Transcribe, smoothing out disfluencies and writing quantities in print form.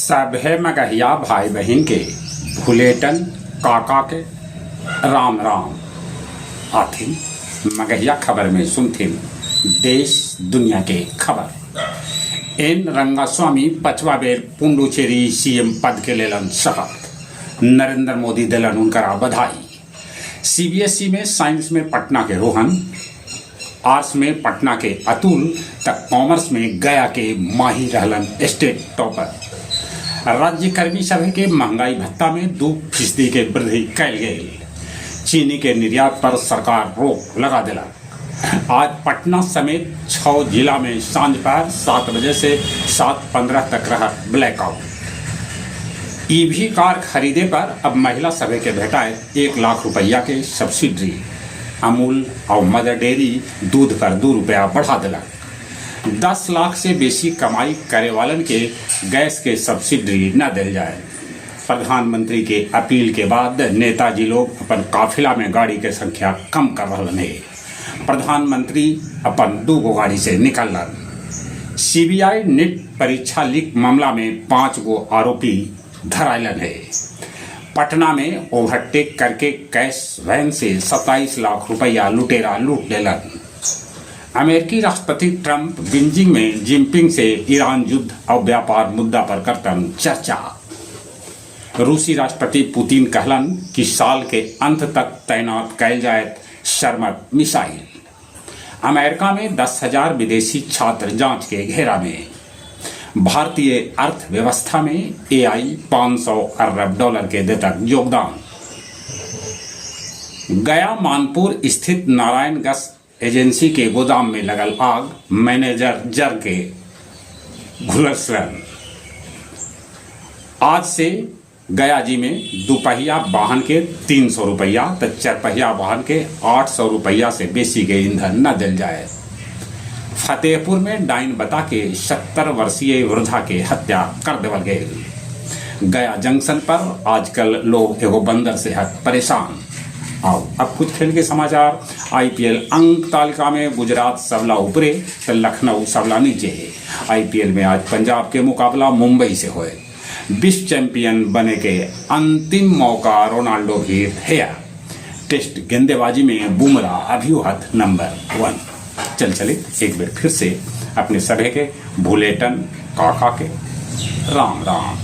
सभे मगहिया भाई बहिन के भुलेटन काका के राम राम। आथिन मगहिया खबर में सुनथिन देश दुनिया के खबर। एन रंगास्वामी पचवा बेर पुडुचेरी सीएम पद के लेलन शपथ। नरेंद्र मोदी दिलन उनकरा बधाई। सीबीएसई में साइंस में पटना के रोहन, आर्ट्स में पटना के अतुल तक कॉमर्स में गया के माही रहलन स्टेट टॉपर। राज्य कर्मी सभा के महंगाई भत्ता में 2% के वृद्धि कैल गई। चीनी के निर्यात पर सरकार रोक लगा दिलक। आज पटना समेत 6 जिला में सांझ पहर 7 बजे से 7:15 तक रहा ब्लैकआउट। ईवी कार खरीदे पर अब महिला सभा के भेटाए 1 लाख रुपया के सब्सिडी। अमूल और मदर डेयरी दूध पर 2 रुपया बढ़ा दिलक। 10 लाख से बेसी कमाई करे वालन के गैस के सब्सिडी न दिल जाए। प्रधानमंत्री के अपील के बाद नेताजी लोग अपन काफिला में गाड़ी के संख्या कम कर रहे हैं। प्रधानमंत्री अपन 2 गो गाड़ी से निकलन। सीबीआई नीट परीक्षा लीक मामला में 5 गो आरोपी धरायलन है। पटना में ओवरटेक करके कैश वैन से 27 लाख रुपया लुटेरा लूट लेलन। अमेरिकी राष्ट्रपति ट्रंप बीजिंग में जिनपिंग से ईरान युद्ध और व्यापार मुद्दा पर करतन चर्चा। रूसी राष्ट्रपति पुतिन कहलन कि साल के अंत तक तैनात कैल जाए शर्मत मिसाइल। अमेरिका में 10,000 विदेशी छात्र जांच के घेरा में। भारतीय अर्थव्यवस्था में एआई 500 अरब डॉलर के देतक योगदान। गया मानपुर स्थित नारायण गैस एजेंसी के गोदाम में लगल आग, मैनेजर जर के घुलसलन। आज से गया जी में दुपहिया वाहन के 300 रुपया तो चरपहिया वाहन के 800 रुपया से बेसी के ईंधन न दिल जाए। फतेहपुर में डाइन बता के 70 वर्षीय वृद्धा के हत्या कर देवल गए। गया जंक्शन पर आजकल लोग एगो बंदर से हद परेशान। आओ अब कुछ खेल के समाचार। आईपीएल अंक तालिका में गुजरात सबला ऊपरे तो लखनऊ सबला नीचे है। आईपीएल में आज पंजाब के मुकाबला मुंबई से होए। विश्व चैंपियन बने के अंतिम मौका रोनाल्डो भी है। टेस्ट गेंदेबाजी में बुमराह अभियुहत नंबर 1। चल चले एक बार फिर से अपने सभे के भुलेटन काका के राम राम।